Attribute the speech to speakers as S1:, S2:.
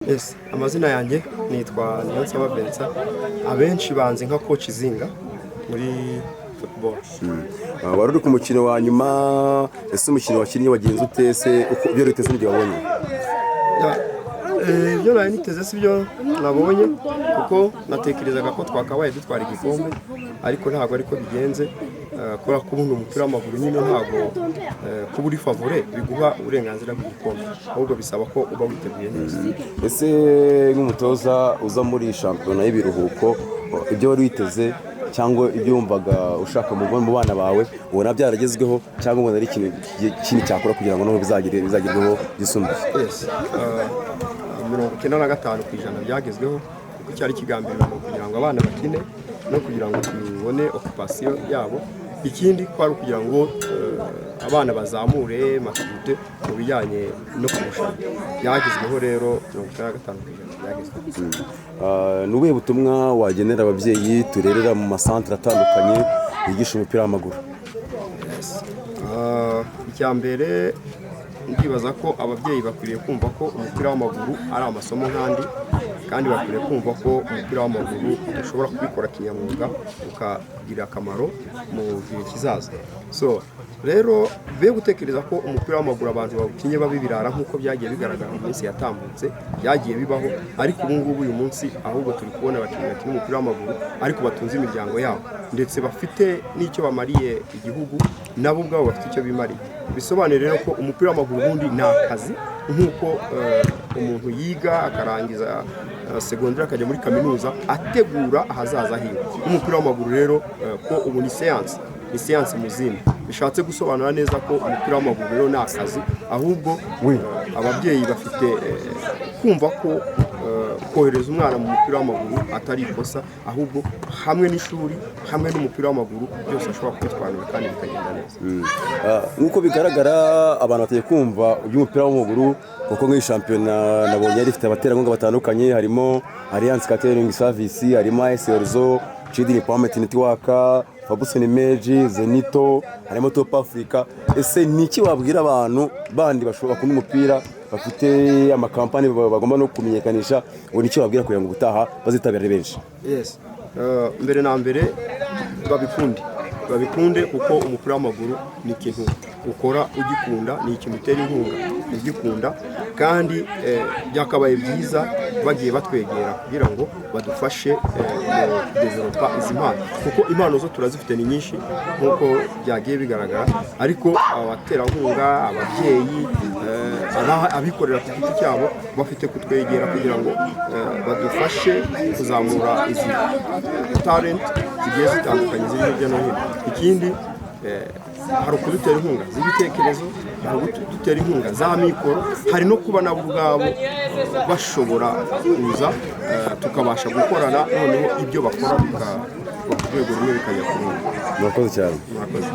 S1: Yes, amazina yanjye nitwa Niyonsaba Vincent, abenshi banzi nka Coach Zinga muri football.
S2: Wari uri ku mukino wa nyuma. Ese umukino wakinnye wagenze ute? Se uko ibyo witeze n'ibyo wabonye?
S1: Ya, ibyo nari niteze si byo nabonye, kuko natekerezaga ko twakabaye dutwara igikombe, ariko ntabwo ariko bigenze. Kubera ko ubundi umupira w'amaguru nyine ntabwo kuba uri favori biguha uburenganzira bw'igikombe, ahubwo bisaba ko uba witeguye neza.
S2: Ese nk'umutoza uza muri shampiyona y'ibiruhuko, ibyo wari witeze cyangwa ibyo wumvaga ushaka mu bana bawe, ubona byaragezweho cyangwa ubona ari ikintu kindi cyakora kugira ngo noneho bizagerweho byisumbuye?
S1: Yes. 95% byagezweho, kuko cyari kigambiriwe ni ukugira ngo abana bakine no kugira ngo tubone occupation yabo. Ikindi kwari ukugira ngo abana bazamure maturité mu bijyanye no kurushanwa. Byagezweho rero, 95% byagezweho.
S2: Ni ubuhe butumwa wagenera ababyeyi turerera mu masantere atandukanye yigisha umupira w'amaguru?
S1: Yes. Icya mbere, ndibaza ko ababyeyi bakwiriye kumva ko umupira w'amaguru ari amasomo nk'andi, kandi bakwiriye kumva ko umupira w'amaguru ushobora kubikora kinyamwuga ukagira akamaro mu gihe kizaza. So rero be gutekereza ko umupira w'amaguru abantu bawukinye babe ibirara, nk'uko byagiye bigaragara mu minsi yatambutse, byagiye bibaho. Ariko ubu ngubu, uyu munsi, ahubwo turi kubona abakinnyi bakina umupira w'amaguru ariko batunze imiryango yabo, ndetse bafite n'icyo bamariye igihugu, nabo ubwabo bafite icyo bimariye. Bisobanuye rero ko umupira w'amaguru ubundi ni akazi, nk'uko umuntu yiga akarangiza segonderi akajya muri kaminuza ategura ahazaza hiwe. N'umupira w'amaguru rero, ko ubu ni siyansi, ni siyansi mu zindi. Bishatse gusobanura neza ko umupira w'amaguru rero ni akazi. Ahubwo ababyeyi bafite kumva ko kohereza umwana mu mupira w'amaguru atari ikosa, ahubwo hamwe n'ishuri, hamwe n'umupira w'amaguru, byose ashobora kubitwanura kandi bikagenda neza.
S2: Nk'uko bigaragara, abantu bagiye kumva iby'umupira w'amaguru, kuko nk'iyi shampiyona nabonye yari ifite abaterankunga batandukanye, harimo Alliance Catering Service, harimo AS Orzo, Children Empowerment Network, Fabuson Image, Zenito, harimo Top Africa. Ese ni iki wabwira abantu bandi bashobora bakunda umupira, bafite amakampani bagomba no kumenyekanisha, ngo ni iki wabwira kugira ngo ubutaha bazitabire ari benshi?
S1: Yes. Mbere na mbere babikunde, babikunde, kuko umupira w'amaguru ni ikintu ukora ugikunda, ni ikintu utera inkunga ugikunda. Kandi byakabaye byiza bagiye batwegera kugira ngo badufashe mu kudevelopa izi mpano, kuko impano zo turazifite, ni nyinshi nk'uko byagiye bigaragara. Ariko abaterankunga, ababyeyi, abikorera ku giti cyabo bafite kutwegera kugira ngo badufashe kuzamura izi talent zigiye zitandukanye ziri hirya no hino. Ikindi, hari ukudutera inkunga z'ibitekerezo, hari ukudutera inkunga za mikoro, hari no kuba nabo ubwabo bashobora kuza tukabasha gukorana, noneho ibyo bakora bikava ku rwego rumwe bikajya ku rundi.
S2: Murakoze cyane.
S1: Murakoze.